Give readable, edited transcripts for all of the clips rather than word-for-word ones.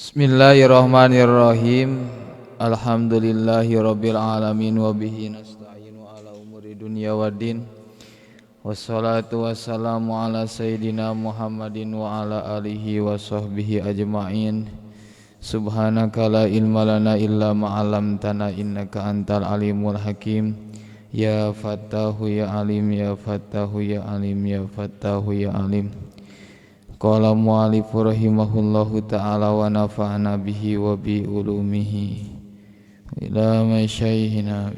Bismillahirrahmanirrahim. Alhamdulillahirabbil alamin wa bihi nasta'inu ala umuri dunya waddin. Wassalatu wassalamu ala sayyidina Muhammadin wa ala alihi wa sahbihi ajma'in. Subhanaka la ilma lana illa ma 'allamtana innaka antal alimul hakim. Ya Fattahu ya Alim, ya Fattahu ya Alim, ya Fattahu ya Alim. Qala mu'allifu rahimahullahu ta'ala wa nafa'ana bihi wa bi ulumihi ila masyayihina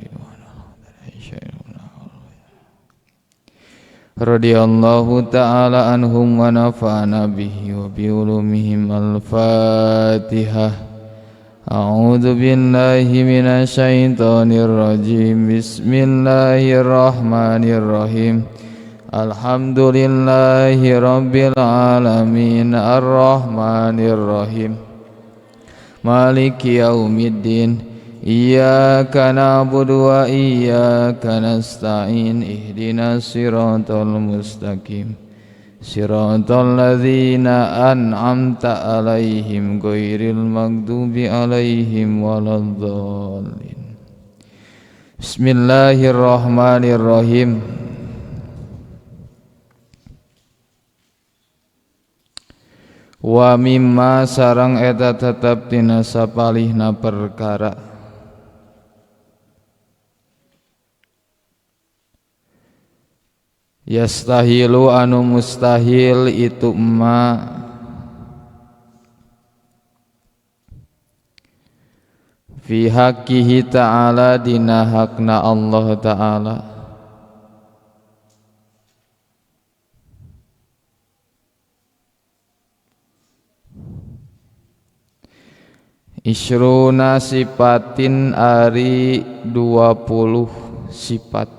radhiyallahu ta'ala anhum wa nafa'ana bihi wa bi ulumihim. Al-Fatihah. A'udzu billahi minasy syaithanir rajim. Bismillahirrahmanirrahim. Alhamdulillahi rabbil alamin arrahmanir rahim maliki yaumiddin. Iyyaka na'budu wa iyyaka nasta'in. Ihdinas siratal mustaqim siratal ladzina an'amta 'alaihim ghairil maghdubi 'alaihim waladdallin. Bismillahirrahmanirrahim. Wa mimma sarang eta tetep tina sapalihna perkara yastahilu anu mustahil itu ma fi haqqihi ta'ala dina hakna Allah ta'ala. Isruna sipatin ari 20 sifat.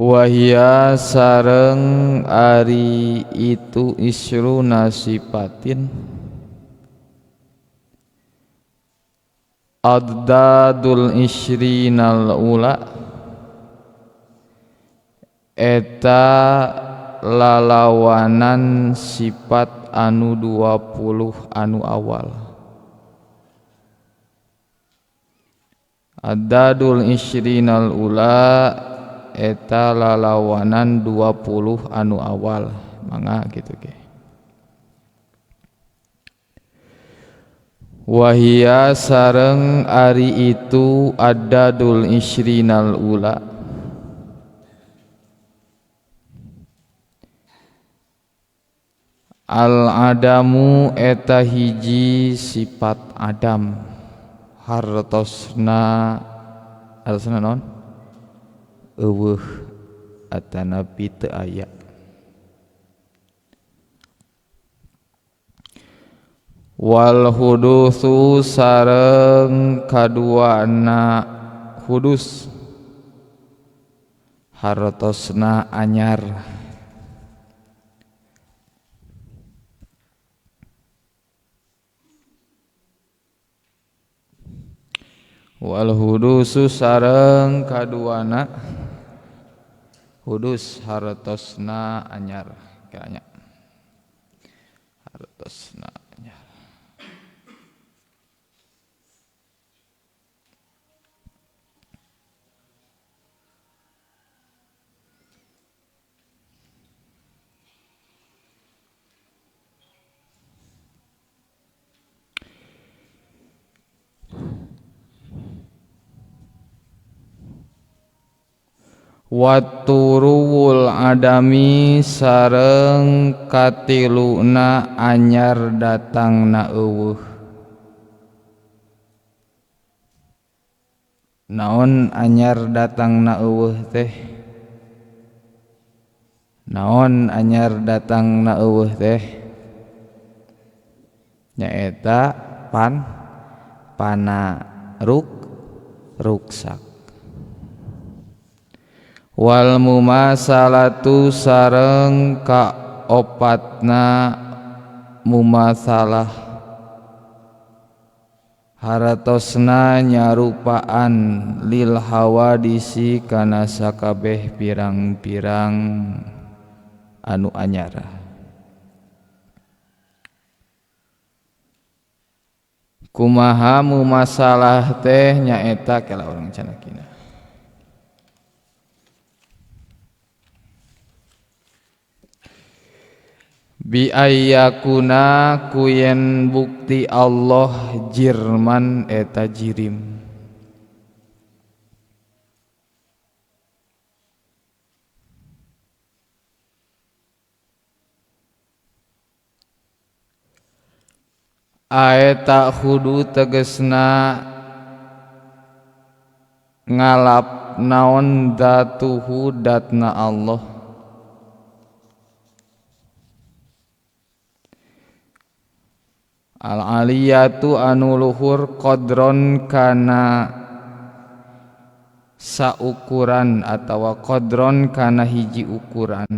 Wahia sareng ari itu isruna sipatin addadul isrinal ula eta lalawanan sifat anu 20 anu awal. Addadul isrinal ula eta lalawanan 20 anu awal. Mangga gitu ge. Wahia sareng ari itu addadul isrinal ula al adamu eta hiji sifat adam hartosna hartosna non eueuh atanapi teu aya. Wal hudusu sareng kaduana hudus hartosna anyar. Wal hudusu sareng kaduana hudus hartosna anyar kayaknya hartosna anyar. Waturuwul adami sareng katiluna anyar datangna eueuh. Naon anyar datangna eueuh teh? Naon anyar datangna eueuh teh? Nyaeta pan pana ruk ruksak. Wal mumasalatu sareng kaopatna mumasalah haratosna nyarupaan lil hawadisi kana sakabeh pirang-pirang anu anyar. Kumaha mumasalah teh nyaeta kela urang canakina. Bi ayyakuna kuyen bukti Allah jirman eta jirim. Aeta hudu tegesna ngalap naon datuhu datna Allah. Al-aliyatu anu luhur qadron kana saukuran atawa qadron kana hiji ukuran,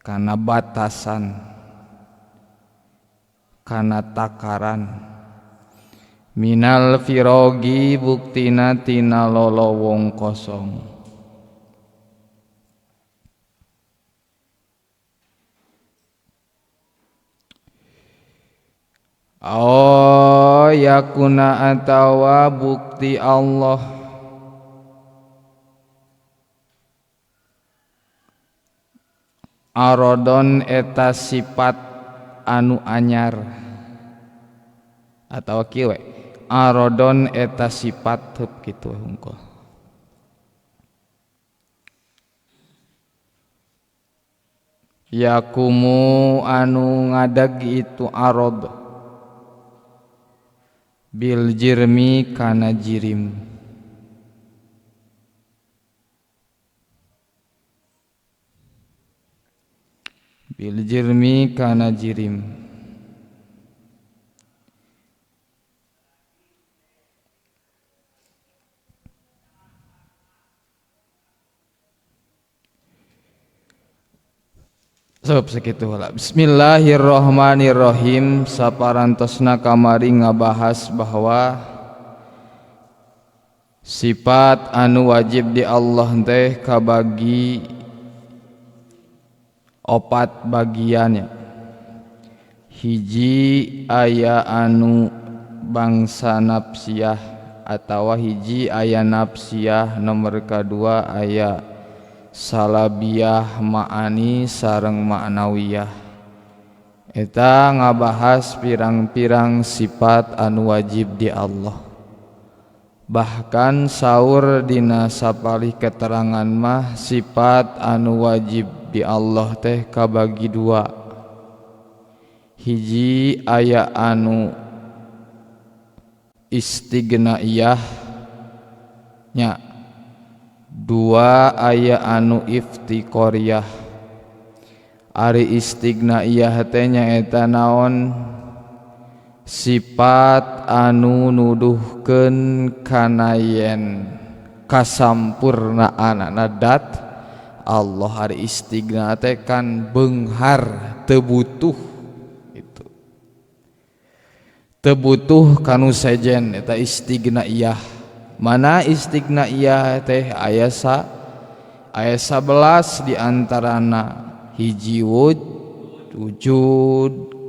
kana batasan, kana takaran. Minal firogi buktina tina lolowong kosong. Oh yakuna atawa bukti Allah arodon eta sifat anu anyar atawa kieu we arodon eta sifat heup kitu hungkul. Yakumu anu ngadag itu arod bil jirmi kana jirim. Bil jirmi kana jirim. Sob sakitu heula. Bismillahirrahmanirrahim. Saparantosna kamari ngabahas bahwa sifat anu wajib di Allah teh kabagi opat bagiannya. Hiji aya anu bangsa nafsiyah atawa hiji aya nafsiyah, nomor kadua aya salabiyah ma'ani sareng ma'nawiyah. Eta ngabahas pirang-pirang sifat anu wajib di Allah. Bahkan saur dina sapalih keterangan mah sifat anu wajib di Allah teh kabagi dua. Hiji aya anu istignaiyah nya, dua aya anu iftiqoriyah. Ari istignaiyah teh nyaeta naon? Sifat anu nuduhkeun kana yen kasampurnaanana dat Allah. Ari istigna teh kan beunghar, teu butuh itu. Teu butuh kanu sejen eta istignaiyah. Mana istignaiyah teh aya aya 11 di antarana hiji wujud,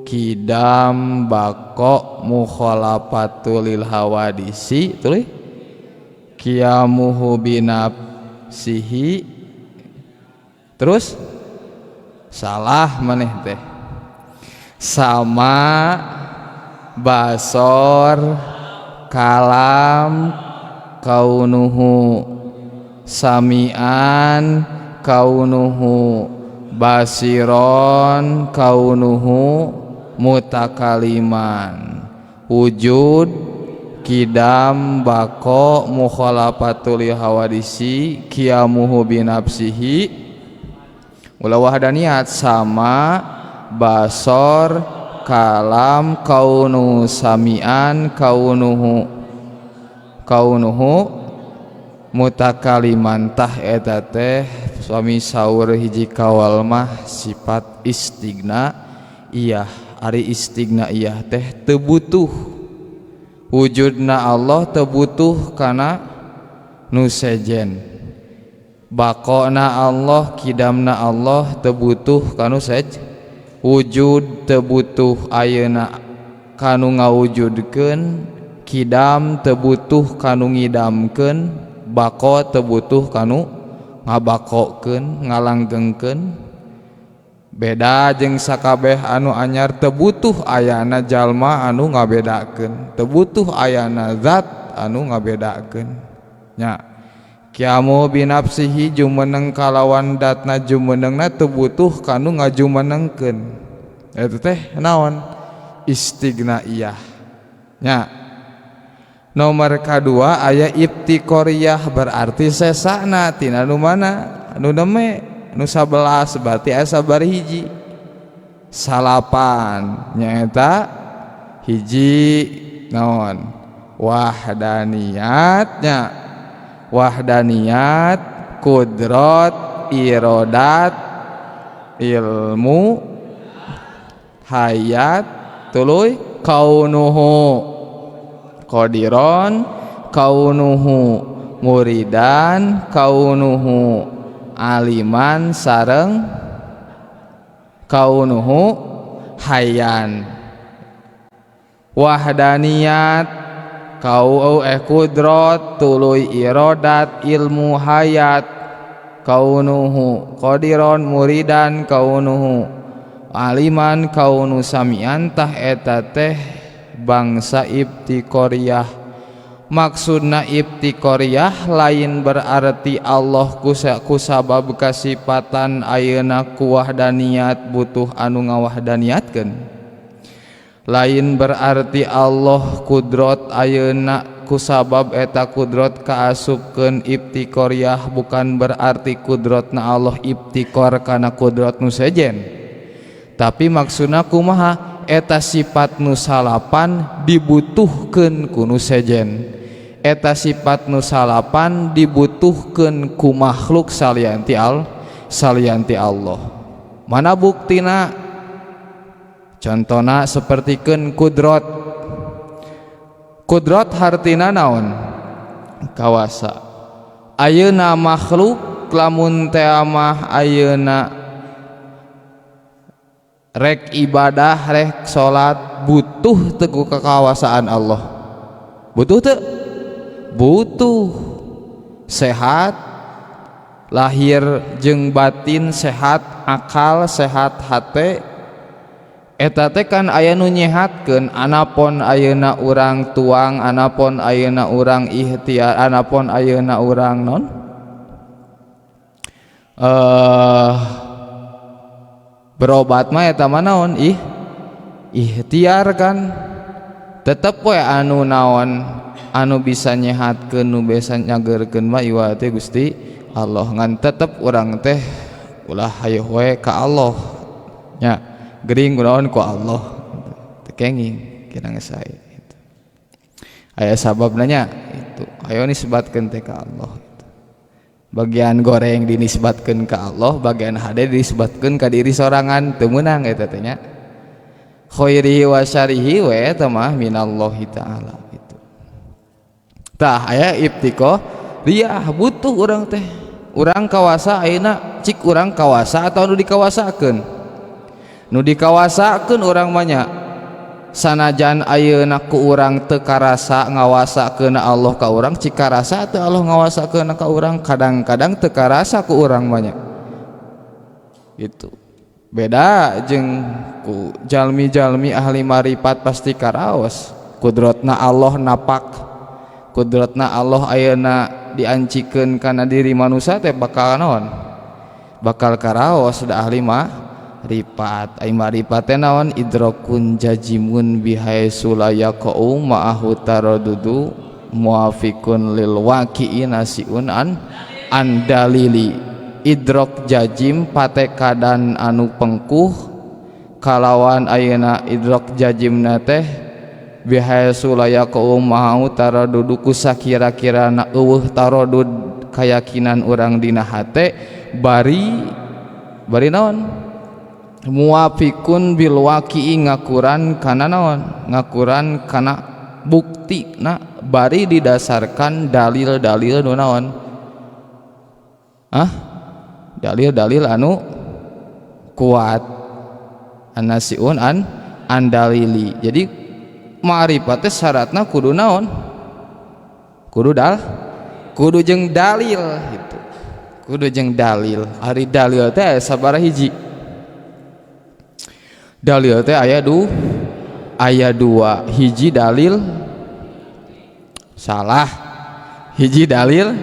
kidam, bako, mukhalafatul lil hawadisi, tulis qiyamuhu binafsihi, terus salah maneh teh sama basor kalam kaunuhu samian kaunuhu basiron kaunuhu mutakaliman. Wujud, kidam, bako, mukhalafatul hawadisi, qiyamuhu binafsihi, wala wahdaniyat, sama basor kalam kaunu samian kaunuhu kaunuhu mutakaliman. Tah eta teh suami saur hiji kawal mah sifat istigna iyah. Ari istigna iyah teh teu butuh wujudna Allah, teu butuh kana nu sejen. Bakona Allah kidamna Allah teu butuh kanu sej wujud teu butuh ayeuna kanu ngawujudkeun kidam teu butuh kanu ngidamkeun bako teu butuh kanu ngabakokeun ngalanggengkeun. Beda jeung sakabeh anu anyar teu butuh ayana jalma anu ngabedakeun teu butuh ayana zat anu ngabedakeun nya. Kiamu binafsihi jumeneng kalawan datna jumenengna teu butuh kanu ngajumenengkeun eta teh naon istignaiyah nya. Nomor kadua aya ibtiqoriyah berarti sesana tina nu mana nu neme nu 11 berarti aya sabar hiji salapan nyaeta hiji naon wahdaniyatnya wahdaniyat kudrat irodat ilmu hayat tuluy kaunuhu qadiron kaunuhu muridan kaunuhu aliman sareng kaunuhu hayyan. Wahdaniyat kau kudrat tuluy irodat ilmu hayat kaunuhu qadiron muridan kaunuhu aliman kaunu samian tah eta teh bangsa ibtiqoriyah. Maksudna ibtiqoriyah lain berarti Allah kusabab kasipatan ayeuna ku wahdaniyat butuh anu ngawahdaniatkeun. Lain berarti Allah kudrot ayeuna kusabab eta kudrot kaasupkeun ibtiqoriyah bukan berarti kudrotna Allah ibtiqor kana kudrot nu sejen. Tapi maksudna kumaha eta sifat nu salapan dibutuhkeun ku nu sejen. Eta sifat nu salapan dibutuhkeun ku makhluk salianti Allah. Mana buktina? Contona sapertikeun kudrot. Kudrot hartina naon? Kawasa. Ayeuna makhluk lamun teh mah ayeuna rek ibadah rek salat butuh teu ku kekawasaan Allah. Butuh teu? Butuh. Sehat lahir jeung batin sehat akal sehat hate eta teh kan aya nu nyehatkeun anapon ayeuna urang tuang anapon ayeuna urang ikhtiar anapon ayeuna urang non berobat mah eta mah naon ikhtiar kan tetep we anu naon anu bisa nyehatkeun nu bisa nyageurkeun mah iwa teh Gusti Allah ngan tetep urang teh ulah hayoh we ka Allah nya gering kunaon ku Allah teu kenging kira geus sae gitu. Aya sababna nya itu ayo nisbatkeun teh ka Allah gitu. Bagian goreng dinisbatkeun ka Allah bagian hade dinisbatkeun ka diri sorangan teu meunang eta teh nya. Khairihi wa syarihi we eta mah minallahi taala gitu. Tah aya ibtiqoriyah butuh urang teh urang kawasa ayeuna cik urang kawasa atau nu dikawasakeun nu dikawasakeun urang mah nya sanajan ayeuna ku urang teu karasa ngawasakeun Allah ka urang cik karasa teu Allah ngawasakeun ka urang kadang-kadang teu karasa ku urang mah nya gitu. Beda jeung ku jalmi-jalmi ahli marifat pasti karaos kudrotna Allah napak kudrotna Allah ayeuna diancikeun kana diri manusia teh bakal naon bakal karaos da ahli marifat. Ai marifat teh naon idrakun jajimun bihaitsu la yaqau ma'ahu taradudu muafiqun lil waqi'i nasiun an andalili. Idrok jajim patekadan anu pengkuh kalawan ayeuna idrok jajimna teh bihaitsu la yaqau ma'ahu taradudu ku sakira-kirana eueuh taradud kayakinan urang dina hate bari bari naon muwafiqun bil waqi'i ngakuran kana naon ngakuran kana bukti na bari didasarkan dalil-dalil nu naon Ah, dalil-dalil anu kuat, an-nasiun an andalili. Jadi ma'rifat teh syaratna kudu naon? Kudu jeung dalil gitu, kudu jeung dalil. Ari dalil teh aya sabaraha hiji? Dalil teh aya dua. Hiji dalil, salah, hiji dalil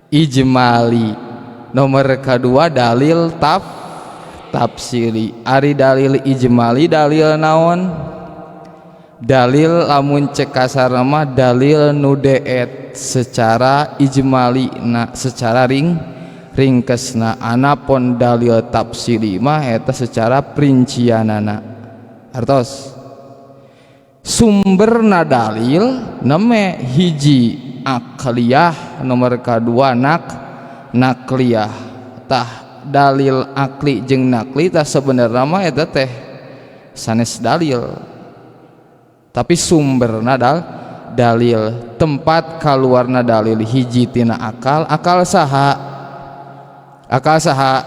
ijmali, nomor kedua dalil tafsiri. Ari dalil ijmali dalil naon? Dalil lamun cek kasar mah dalil nu deet secara ijmali na, secara ringkesna. Anapun dalil tafsiri mah eta secara perincianana. Artos sumberna dalil name hiji akliyah, nomor kedua nakliyah. Tah, dalil akli jeung nakli tah sebenarnya mah eta teh sanes dalil, tapi sumberna dalil, tempat kaluarna dalil. Hiji tina akal. Akal saha? Akal saha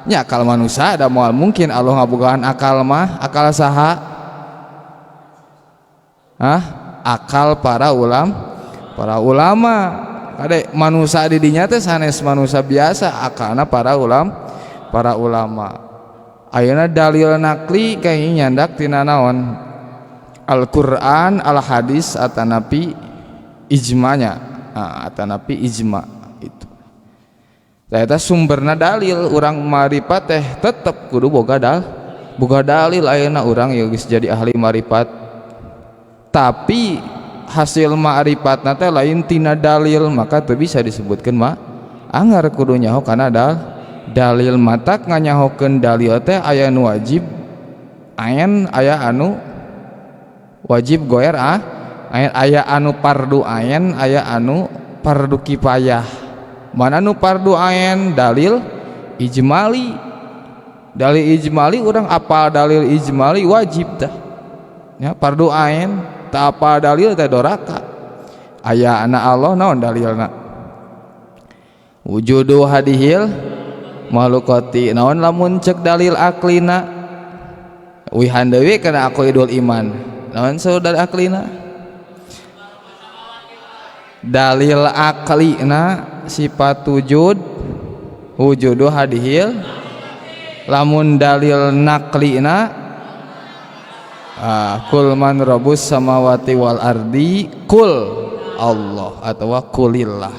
nya? Akal manusia ada, moal mungkin Allah ngabogaan akal mah. Akal saha? Hah? Akal para ulama. Kade, manusia di dinya teh sanes manusia biasa, akalna para ulama. Ayeuna dalil nakli kayaknya nyandak tina naon? Al-Qur'an, al-hadis, atanapi ijmanya. Nah, atanapi ijma itu. Ternyata sumberna dalil urang marifat teh tetep kudu boga dalil. Ayeuna urang ya geus jadi ahli marifat, tapi hasil ma'rifatna teh lain tina dalil, maka teu bisa disebutkeun mah anggar kudu nyaho kana dalil. Matak nganyahokeun dalil teh aya nu wajib ain, aya anu wajib goer, ah, aya anu fardu ain, aya anu fardu kifayah. Mana nu fardu ain? Dalil ijmali. Dalil ijmali, urang apal dalil ijmali wajib dah ya, fardu ain. Tak apa dalil teh doraka. Aya anak Allah, naon dalilna? Wujudu hadihil makhlukati. Naon lamun cek dalil aklina? Wihan deui kana aqaidul iman. Naon saudara aklina? Dalil aklina sifat wujud, wujudu hadihil. Lamun dalil naklina, ah, kul man rabbus samawati wal ardi, kul Allah atau kulillah.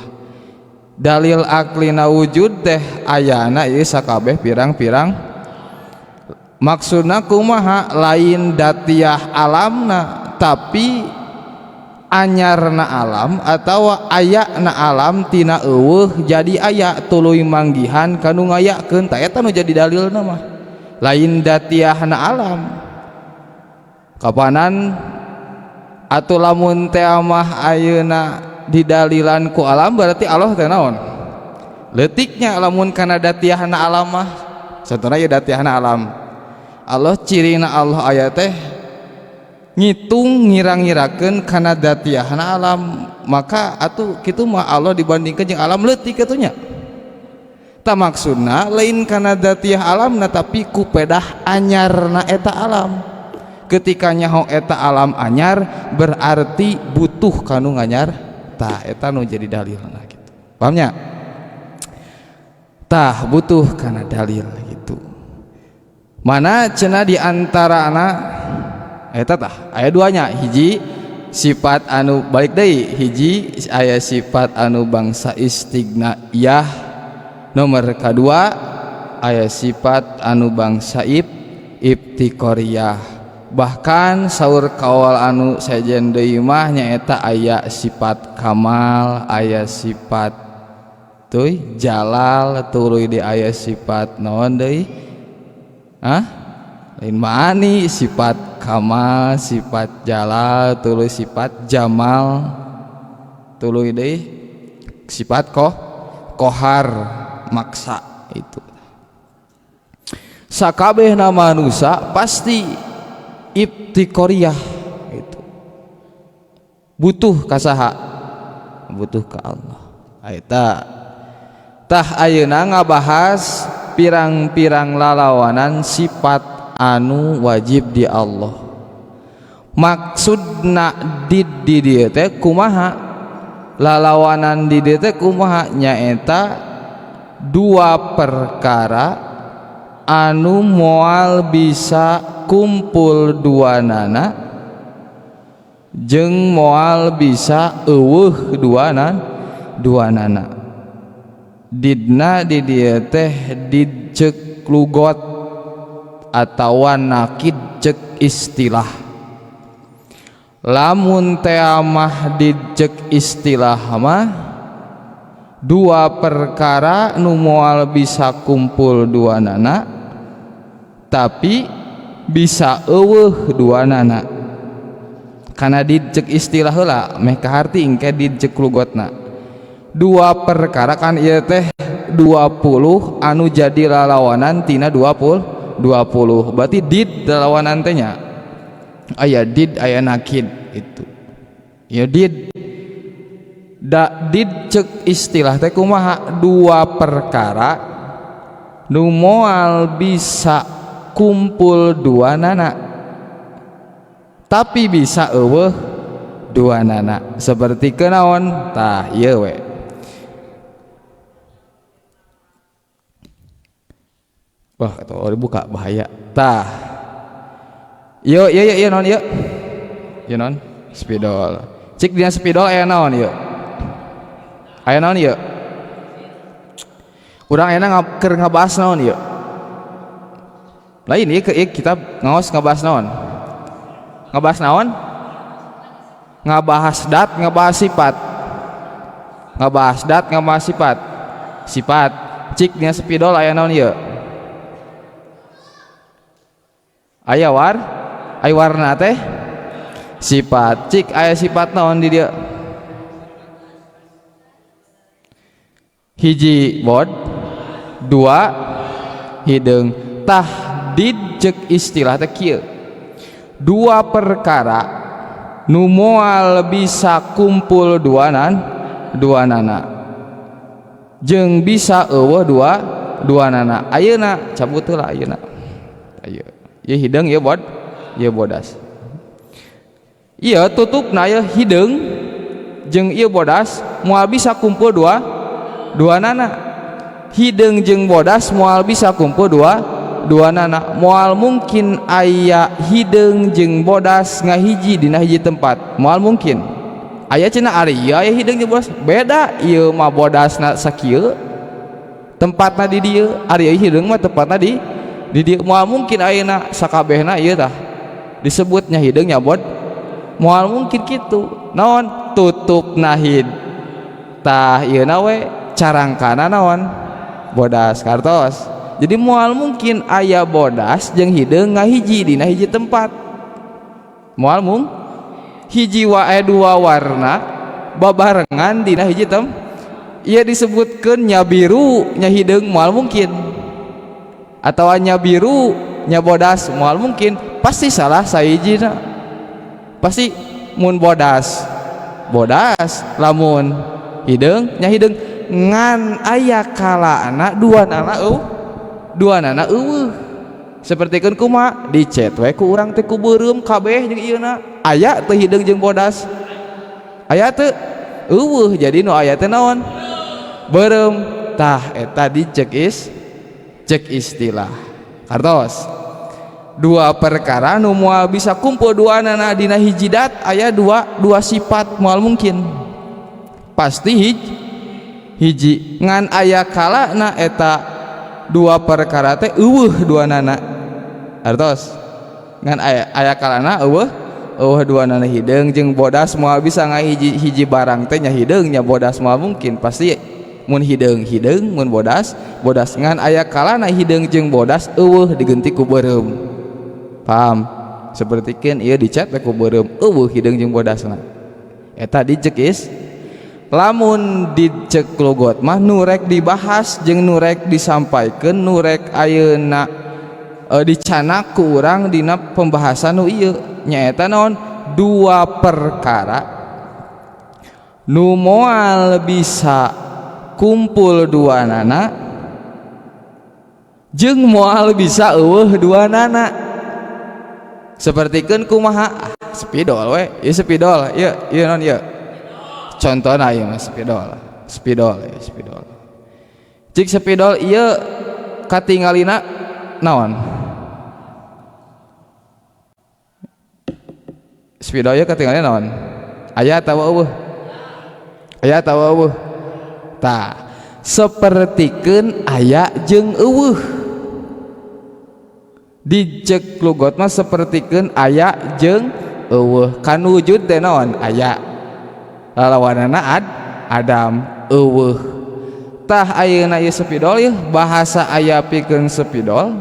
Dalil aklina wujud teh ayana ieu sakabeh pirang-pirang. Maksudna kumaha? Lain datiah alamna, tapi anyarna alam atau ayana alam tina euweuh jadi aya, tuluy manggihan kanu ngayakeun. Tah, eta nu jadi dalilna mah lain datiahna alam kapanan. Atau lamun teh mah ayeuna didalilan ku alam, berarti Allah teh naon leutiknya lamun kana datiahna alam mah. Contohna ieu datiahna alam Allah, cirina Allah aya teh ngitung ngira-ngirakeun kana datiahna alam, maka atuh kitu mah Allah dibandingkeun jeung alam leutik atuh nya. Tah, maksudna lain kana datiah alamna, tapi ku pedah anyarna eta alam. Ketika nyaho eta alam anyar, berarti butuh kanu nganyar. Tah, eta nu jadi dalilna gitu, pahamnya? Tah, butuh kana dalil gitu. Mana cenah di antara anak eta? Tah, aya duanya. Hiji sifat anu balik deui, hiji aya sifat anu bangsa istignaiyah, nomor kedua aya sifat anu bangsa iftiqoriyah. Bahkan saur kawal anu sejen deui mah nyaeta aya sifat kamal, aya sifat tuluy jalal, tuluy di aya sifat naon deui? Ah, lain maani, sifat kamal, sifat jalal, tuluy sifat jamal, tuluy deui sifat kohar maksa. Itu sakabehna manusia pasti iftiqoriyah itu, butuh ka saha? Butuh ke Allah. Eta Tah ayeuna ngabahas pirang-pirang lalawanan sifat anu wajib di Allah. Maksudna di dieu teh kumaha? Lalawanan di dieu teh kumaha? Nyaeta dua perkara anu moal bisa kumpul dua nana jeung moal bisa eueuh dua nana. Didna di dieu teh dicek lugot atawa nakid cek istilah. Lamun teh mah dicek istilah mah dua perkara nu moal bisa kumpul dua nana tapi bisa eueuh dua nana. Kana dicek istilah heula meh kaharti engke dicek lugotna. Dua perkara kan ieu teh 20 anu jadi lalawanan tina 20 berarti did lalawanan teh nya aya did aya nakid itu ya did da did cek istilah teh kumaha? Dua perkara nu moal bisa kumpul dua nana tapi bisa eueuh dua nana. Seperti kenaon tah ieu we. Wah, atau dibuka bahaya. Tah. Yo yo yo non yo. Yo non spidol. Cik dina spidol aya naon ieu? Aya naon ieu? Urang ayeuna keur ngabahas naon ieu? Lain ieu kita ngaos ngabahas naon? Ngabahas naon? Ngabahas dat, ngabahas sifat. Ngabahas dat, ngabahas sifat. Sifat. Cik dina spidol aya naon ieu? Aya war, aya warna teh sifat. Cik aya sifat naon di dieu? Hiji bod, dua hideung. Tah dicek istilah teh kieu. Dua perkara nu moal bisa kumpul dua nana jeung bisa eueuh dua nana. Ayeuna cabut heula ayeuna. Ayeuna ieu hideung ieu bod, ieu bodas. Ieu tutupna ieu hideung jeung ieu bodas moal bisa kumpul dua nana. Hideung jeung bodas moal bisa kumpul dua nana. Moal mungkin aya hideung jeung bodas ngahiji dina hiji tempat. Moal mungkin. Aya cenah ari ieu aya hideung jeung bodas. Beda ieu mah bodasna sakieu tempatna di dieu, ari ieu hideung mah tempatna di dieu. Moal mungkin ayeuna sakabehna ieu tah disebutnya hideung nya bod. Moal mungkin kitu. Naon tutup nahid tah ieu na we carangkana naon bodas kartos. Jadi moal mungkin aya bodas jeung hideung ngahiji dina hiji tempat. Moal mung hiji wae dua warna babarengan dina hiji tem. Ieu disebutkeun nya biru nya hideung moal mungkin. Atau nya biru nya bodas moal mungkin, pasti salah sahijina. Pasti mun bodas bodas, lamun hideung nya hideung. Ngan aya kalana dua nana eueuh, dua nana eueuh. Sapertikeun kumaha dicet we ku urang teh ku beureum kabeh jeung ieuna. Aya teu hideung jeung bodas? Aya teu? Eueuh. Jadi nu aya teh naon? Beureum. Tah eta dicek is cek istilah. Kartos. Dua perkara nu moal bisa kumpul dua nana dina hiji dat aya dua sifat moal mungkin. Pasti hiji. Ngan aya kalana eta dua perkara teh eueuh dua nana. Artos. Ngan aya kalana eueuh dua nana. Hideung jeung bodas moal bisa ngahiji hiji barang teh nya hideung nya bodas moal mungkin. Pasti mun hideung hideung, mun bodas bodas. Ngan aya kalana hideung jeung bodas eueuh digenti ku beureum. Paham? Sapertikeun ieu dicat ku beureum eueuh hideung jeung bodasna. Eta dicek is lamun dicek logot mah nu rek dibahas jeung nu rek disampaikeun nu rek ayeuna dicanak ku urang dina pembahasan nu ieu nyaeta naon? Dua perkara nu moal bisa kumpul dua nana jeung moal bisa eueuh dua nana. Sapertikeun kumaha? Spidol we, ieu spidol, ieu ieu naon ieu? Contohna ieu mah spidol, spidol, ieu spidol. Cik spidol ieu katingalina naon? Spidol ieu katingalina naon? Aya atawa eueuh? Aya atawa eueuh? Tah, sapertikeun aya jeung eueuh. Dicek lugot mah sapertikeun aya jeung eueuh. Kan wujud teh naon? Aya. Lalawanana adam eueuh. Tah ayeuna ieu spidol ieu bahasa aya pikeun spidol.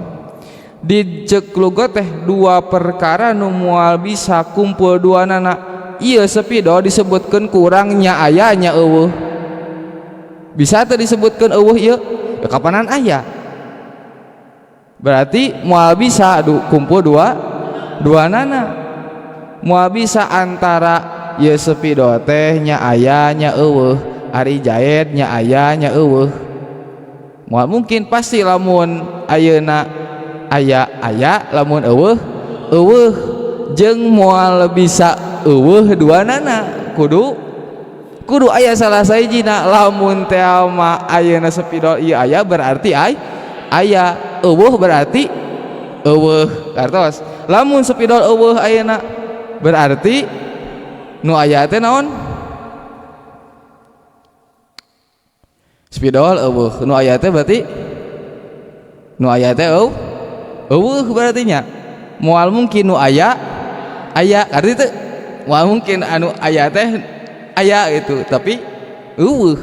Dicek lugot teh dua perkara nu moal bisa kumpul dua nana. Ieu spidol disebutkeun kurangnya aya nya eueuh. Bisa teu disebutkeun eueuh ieu? Ya kapanan aya. Berarti moal bisa kumpul dua nana. Moal bisa antara ieu spidol teh nya aya nya eueuh, ari jaed nya aya nya eueuh. Moal mungkin pasti lamun ayeuna aya aya, lamun eueuh eueuh, jeung moal bisa eueuh dua nana. Kudu aya salah sahijina. Lamun teh mah ayeuna spidol ieu aya berarti aya, eueuh berarti eueuh. Kartos lamun spidol eueuh ayeuna berarti nu aya teh naon? Spidol eueuh, nu aya teh berarti nu aya teh eueuh berarti nya. Moal mungkin nu aya aya, arti teh moal mungkin anu aya teh aya gitu tapi eueuh.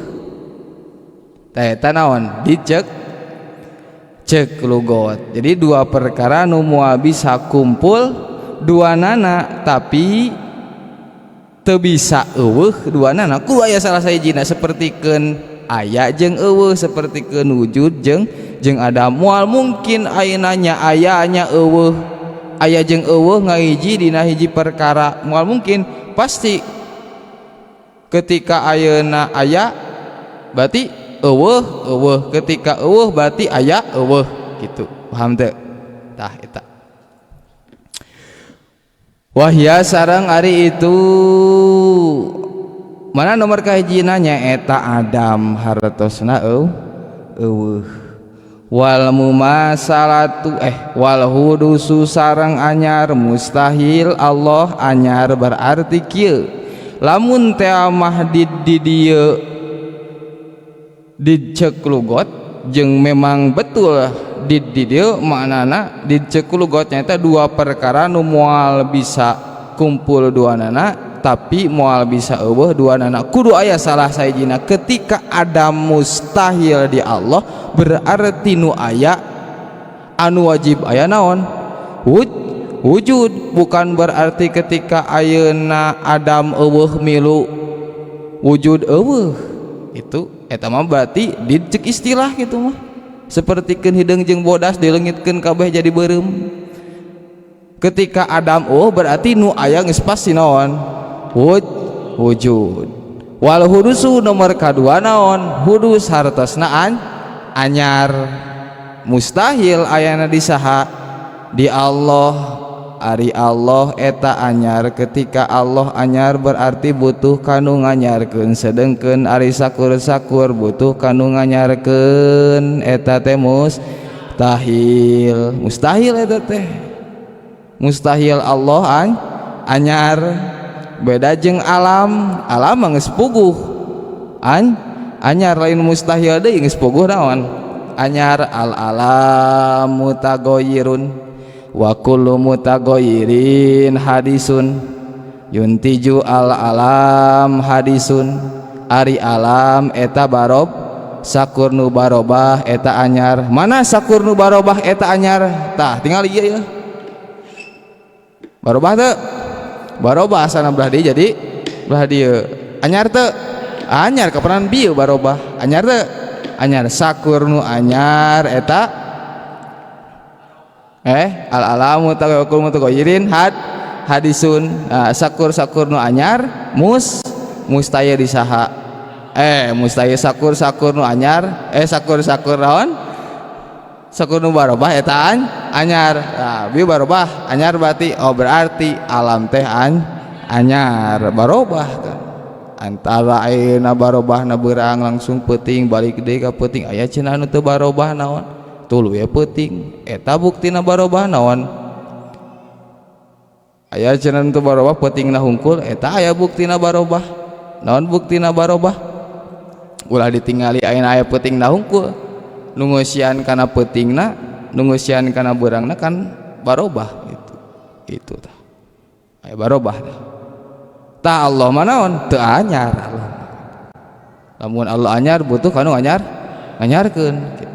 Tah eta naon? Dicek cek lugot. Jadi dua perkara nu moal bisa kumpul dua nana tapi teu bisa eueuh dua nana. Kudu aya salah sahijina, sapertikeun aya jeung eueuh, sapertikeun wujud jeung ada. Moal mungkin ayeuna nya aya nya eueuh, aya jeung eueuh ngahiji dina hiji perkara. Moal mungkin, pasti ketika ayeuna aya berarti eueuh eueuh, ketika eueuh berarti aya eueuh gitu. Paham teu? Tah eta. Wahya sareng ari itu mana nomor kahijina nya eta adam hartosna eueuh. Wal mumasalatu wal hudusu sareng anyar mustahil Allah anyar berarti kieu. Lamun teh mah di dieu dicek lugot jeung memang betul di dieu maknana dicek lugot nyata dua perkara nu moal bisa kumpul dua nana tapi moal bisa eueuh dua nana. Kudu aya salah sahijina. Ketika ada mustahil di Allah berarti nu aya anu wajib aya naon? Wujud. Bukan berarti ketika ayeuna Adam eueuh milu wujud eueuh. Itu eta mah berarti dicek istilah gitu mah. Sapertikeun hideung jeung bodas dileungitkeun kabeh jadi beureum. Ketika Adam eueuh berarti nu aya geus pasti naon? Wujud. Wal hudusu nomor kadua naon? Hudus hartosna anyar. Mustahil ayana di saha? Di Allah. Ari Allah eta anyar. Ketika Allah anyar berarti butuh kanu nganyarkeun, sedengkeun ari sakur-sakur butuh kanu nganyarkeun eta teh mustahil. Mustahil eta teh. Mustahil Allah anyar. Beda jeung alam, alam mah geus puguh. Anyar lain mustahil deui geus puguh naon? Anyar. Al alam mutaghayyirun wa kullu mutaghayyirin hadisun yuntiju al alam hadisun. Ari alam eta barob sakur nu barobah eta anyar. Mana sakur nu barobah eta anyar? Tah tinggal ieu ya. Barobah teu? Barobah asana belah dieu jadi belah dieu. Anyar teu? Anyar kapanan bieu barobah. Anyar teu? Anyar. Sakur nu anyar eta al alamu tawakkul mutagayyirin hadisun. Nah, sakur-sakur nu anyar mustaya di saha Mustahil sakur-sakur nu anyar, sakur-sakur naon? Sakur nu barobah eta anyar. Nah, bieu barobah anyar berarti oh berarti alam teh anyar barobah kan. Antara ayeuna barobahna beurang langsung peuting balik deui ka peuting aya cenah anu teu barobah naon? Tuluy peuting eta buktina barobah naon? Aya cenah nu teu barobah peutingna hungkul eta aya buktina barobah. Naon buktina barobah? Ulah ditingali ayeuna aya peutingna hungkul. Nu ngeusian kana peutingna, nu ngeusian kana beurangna kan barobah gitu. Itu tah. Aya barobah tah. Tah Allah mah naon? Teu anyar Allah. Lamun Allah anyar butuh kanu anyar anyarkeun gitu.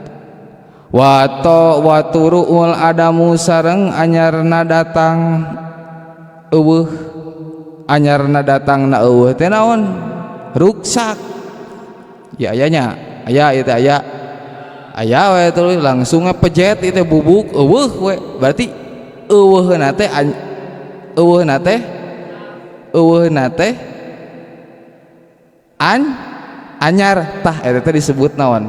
Wa waturuul adamu sareng anyarna datang eueuh anyarna datangna eueuh teh naon? Ruksak. Ya ayanya, aya ieu teh aya. Aya we tuluy langsung pejet ieu teh bubuk eueuh we. Berarti eueuhna teh eueuhna teh eueuhna teh anyar tah eta teh disebut naon?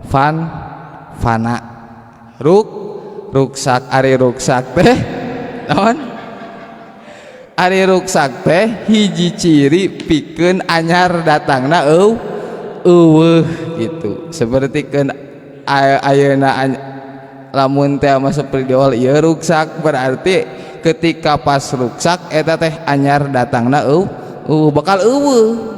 Fana. Ruksak ari ruksak teh naon? Ari ruksak teh hiji ciri pikeun anyar datangna eueuh gitu. Sapertikeun ayeuna lamun teh mah seperti diol ieu ruksak berarti ketika pas ruksak eta teh anyar datangna eueuh bakal eueuh.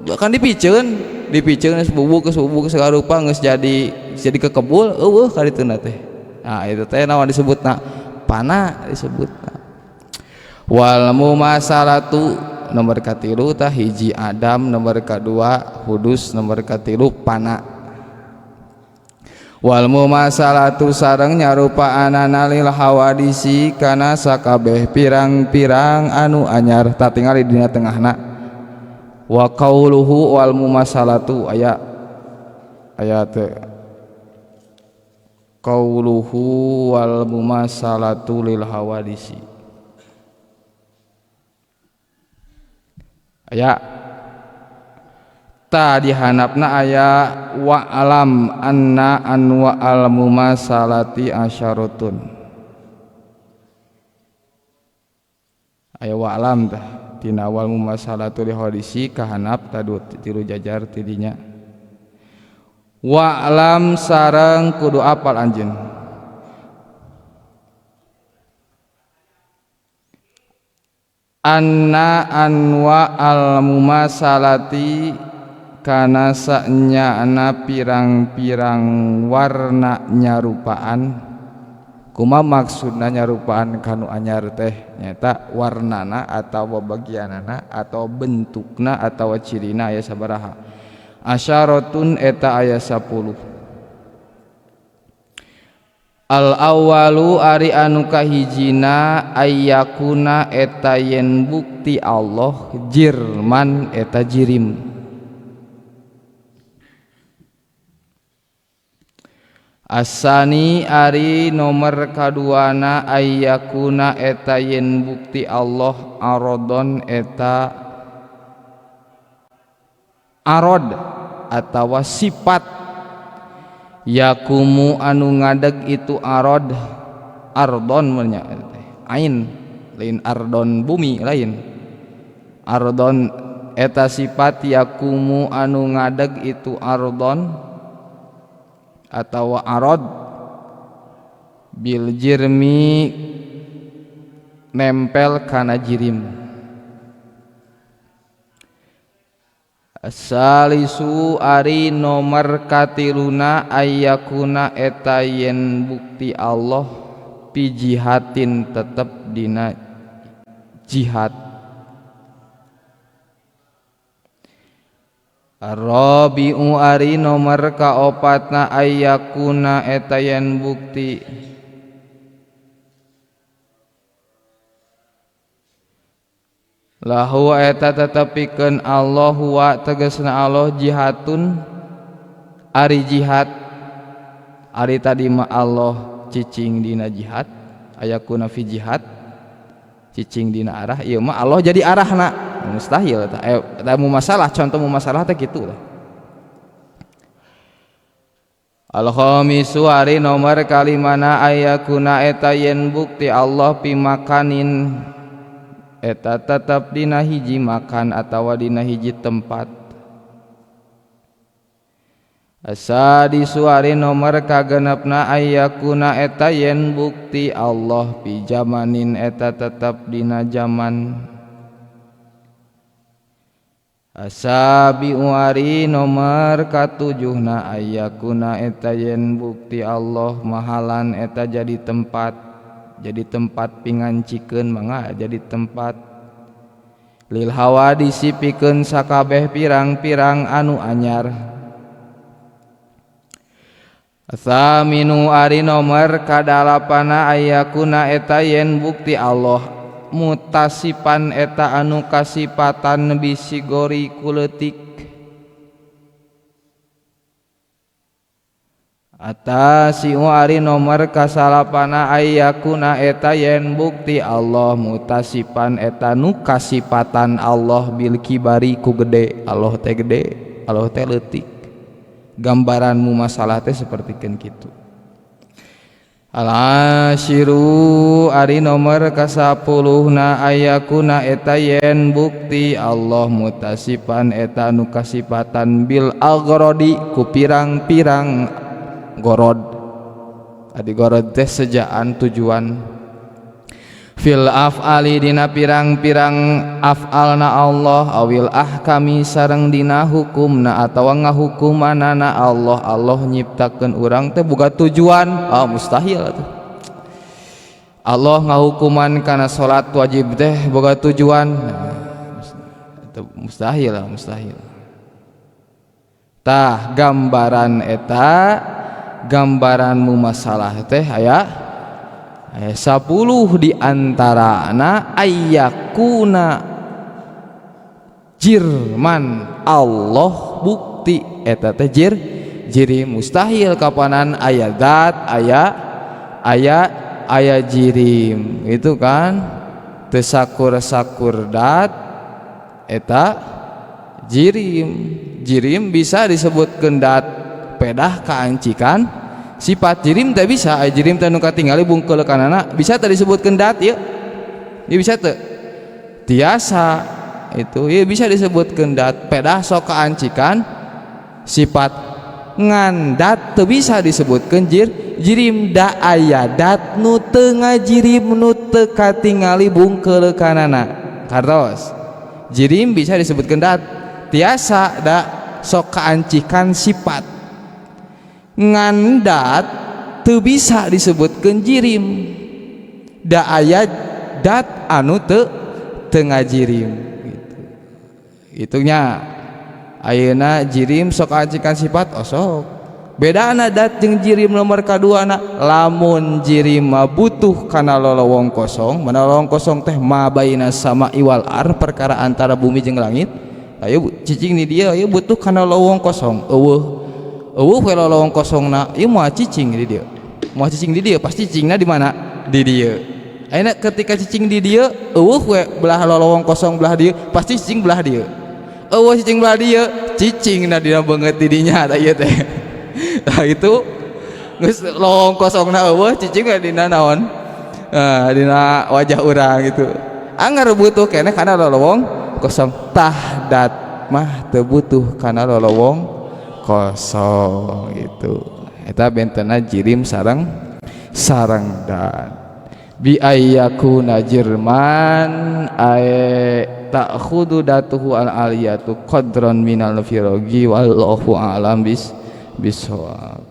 Bahkan dipiceun geus bubuk geus bubuk segala rupa geus jadi kekebul eueuh ka dituna teh. Nah itu teh naon disebutna? Pana disebutna. Wal mumasalatu nomor katilu tah hiji adam, nomor kadua hudus, nomor katilu pana. Wal mumasalatu sareng nyarupaanana lil hawadisi kana sakabeh pirang-pirang anu anyar tatingali dina tengahna. Wa qauluhu wal mumasalatu aya aya teu qauluhu wal mumasalatu lil hawadisi aya ta dihanapna aya wa alam anna anwa al mumasalati asyaratun aya wa alam tah tina wal mumasalatu li hadisi kahanap tadu tilu jajar tidinya wa alam sareng kudu apal anjeun anna anwa al mumasalati kana sanyana pirang-pirang warna nyarupaan. Kuma maksudna nyarupaan kanu anyar teh nyata warnana atawa bagianana atau bentukna atawa cirina aya sabaraha. Asyaratun eta aya 10. Al awalu ari anu kahijina ayyakuna eta yen bukti Allah jirman eta jirim. Asani ari nomor kaduana ayyakuna eta yen bukti Allah arodon eta arod atawa sifat yakumu anu ngadeg itu arod ardon nya ain lain ardon bumi lain ardon eta sifat yakumu anu ngadeg itu ardon atau arod bil jirmi nempel kana jirim. Salisu ari nomor katiluna ayyakuna eta yen bukti Allah pijihatin tetep dina jihad. Rabi'u ari nomor kaopatna ayyakuna eta yen bukti lahu eta tetepikeun Allah wa tegasna Allah jihatun ari jihad ari tadi mah Allah cicing dina jihad ayakuna fi jihad cicing dina arah ieu mah Allah jadi arahna Mustahil eta. Eta masalah, contoh masalah teh kitu lah. Al-khamisu ari nomor kalimana ayakuna eta yen bukti Allah pimakanin eta tetep dina hiji makan atawa dina hiji tempat. Asadisu ari nomor kagenepna ayakuna eta yen bukti Allah pijamanin eta tetep dina jaman. Asabi'u ari nomor katujuhna ayakuna eta yen bukti Allah mahalan eta jadi tempat pingancikeun mangga jadi tempat lil hawadisi pikeun sakabeh pirang-pirang anu anyar. Asaminu ari nomor kadalapana ayakuna eta yen bukti Allah mutasipan eta anu kasipatan bisigori kuletik atasiu ari nomor kasalapana ayakuna eta yen bukti Allah mutasipan eta nu kasipatan Allah bil kibari ku gede. Allah teh gede, Allah teh leutik. Gambaranmu masalah teh sapertikeun kitu. Al-ashiru ari nomor kasapuluhna ayakuna eta yen bukti Allah mutasipan eta nu kasipatan bil agrodi ku pirang-pirang gorod. Adi gorod teh sejaan tujuan fil af'ali dina pirang-pirang af'alna Allah awil ahkami sareng dina hukumna atawa ngahukumanana Allah. Allah nyiptakeun urang teh boga tujuan, ah mustahil atuh. Allah ngahukuman kana salat wajib teh boga tujuan, itu mustahil, mustahil. Tah gambaran eta gambaranmu masalah teh aya 10 di antarana ayakuna jirman Allah bukti eta teh jirim mustahil kapanan aya zat aya aya aya jirim itu kan teu sakur-sakur dat eta jirim. Jirim bisa disebutkeun dat pedah kaancikan sifat. Jirim teh bisa, jirim teh nu katingali bungkeulekanana bisa teh disebutkeun dat ieu. Ieu bisa teu? Tiasa itu ieu bisa disebutkeun dat pedah sok kaancikan sifat ngan dat teu bisa disebutkeun jirim da aya dat nu teu ngajirim nu teu katingali bungkeulekanana. Kartos jirim bisa disebutkeun dat tiasa da sok kaancikan sifat ngan dat teu bisa disebutkeun jirim da aya dat anu teu teu ngajirim gitu. Itunya ayeuna jirim sok ancikan sifat osok bedana dat jeung jirim nomor kaduana lamun jirim mah butuh kana lolowong kosong, mana lolowong kosong teh ma baina sama iwal ar perkara antara bumi jeung langit. Ayo cicing ni dia ayo butuh kana lolowong kosong eueuh eueuh we lolowong kosongna ieu moal cicing di dieu, moal cicing di dieu, pasti cicingna di mana? Di dieu. Ayeuna ketika cicing di dieu eueuh we belah lolowong kosong belah dieu, pasti cicing belah dieu. Eueuh cicing belah dieu, cicingna dina beungeut di dinya tah ieu teh. Tah itu geus lolowong kosongna eueuh cicing we dina naon? Dina wajah urang gitu. Anggar butuh keneh kana lolowong kosong. Tah dat mah teu butuh kana lolowong kosong gitu. Eta bentena jirim sareng sareng dat bi ayyakuna jirman ay ta'khudu datuhu al aliyatu qadran minal firagi wallahu a'lam bis bisawab.